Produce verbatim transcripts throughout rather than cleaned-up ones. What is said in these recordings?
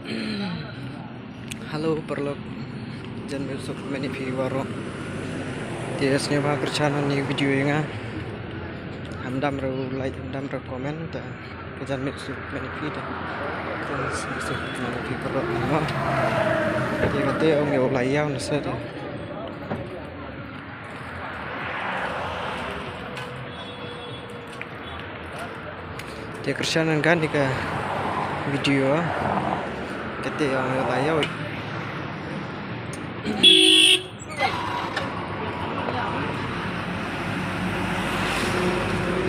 Hello paralok, jan miet suk mynta ïa phi baroh. Te sngewbha kyrshan ïa une u video ïa nga. Ham dam ruh like, ham dam ruh comment, te ka jan miet suk mynta ïa phi te. Jan miet suk mynta ïa phi baroh mo. Te kata ong ïa u lai ïaw na sa te. Te kyrshan ngan ïa ka video. Kata ong ïa u lai ïaw.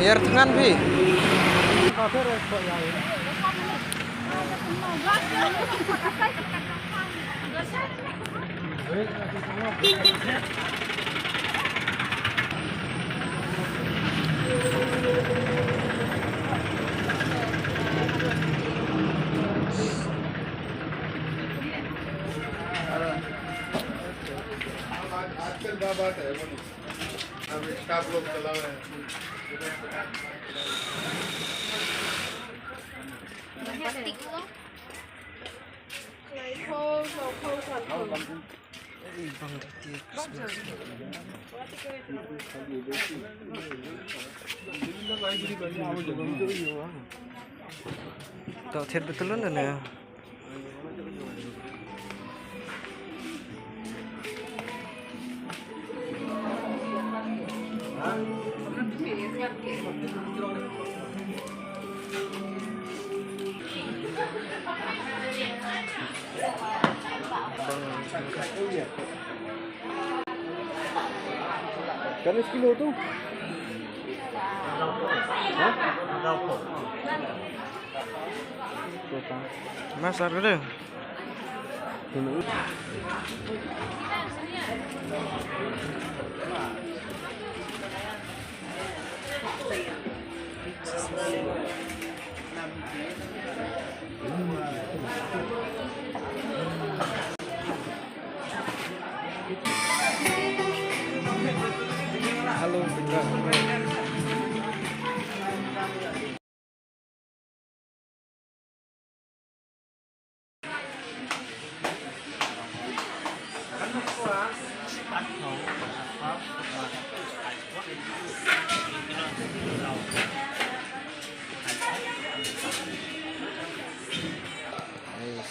Ïar thngan phi. आजकल क्या बात है, वो नहीं। अब Insta vlog चला रहे हैं। To thied betul ne. Kan sekilo tu. Ha? Mas harga dia. Hello, Peter.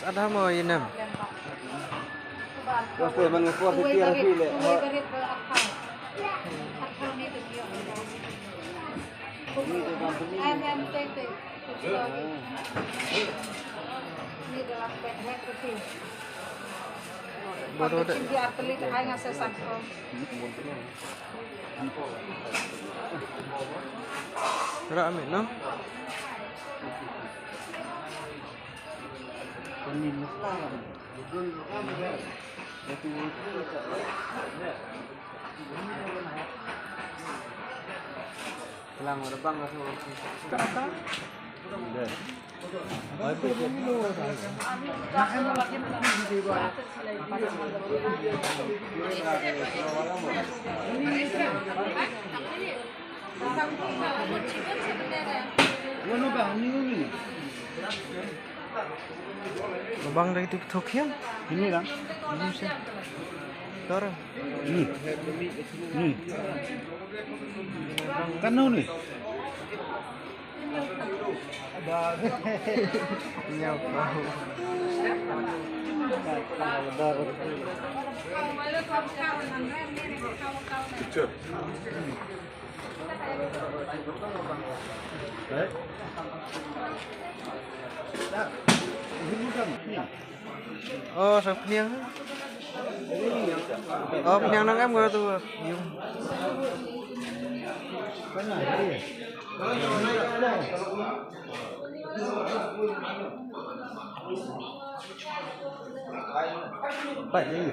Ada mo inem. Bos, man ngepor si tiar si le. Baru deh. Gerak ambil, no? Kelang udah bang kasih. Lubang dari tu thok hiam? Ini kan? Ini sih. Tor. Ini. Ini. Kan no ni. Nyau. Picture. Oh, sa pniang. Oh, pniang nang em ko tu. Yung. Baik ni.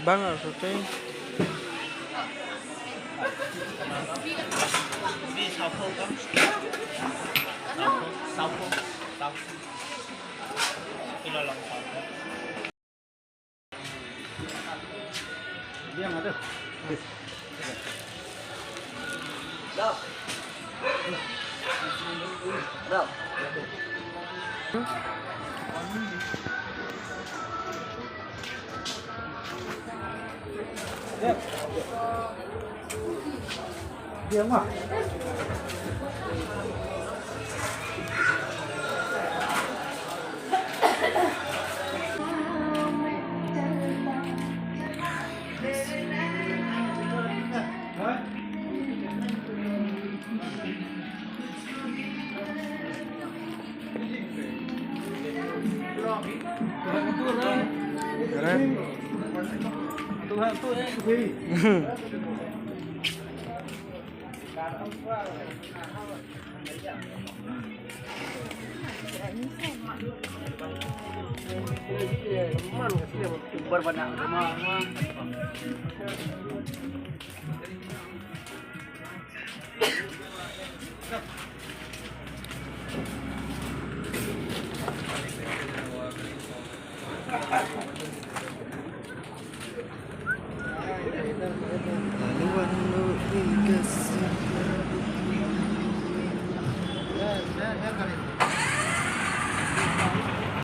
Bang, ah, shooting.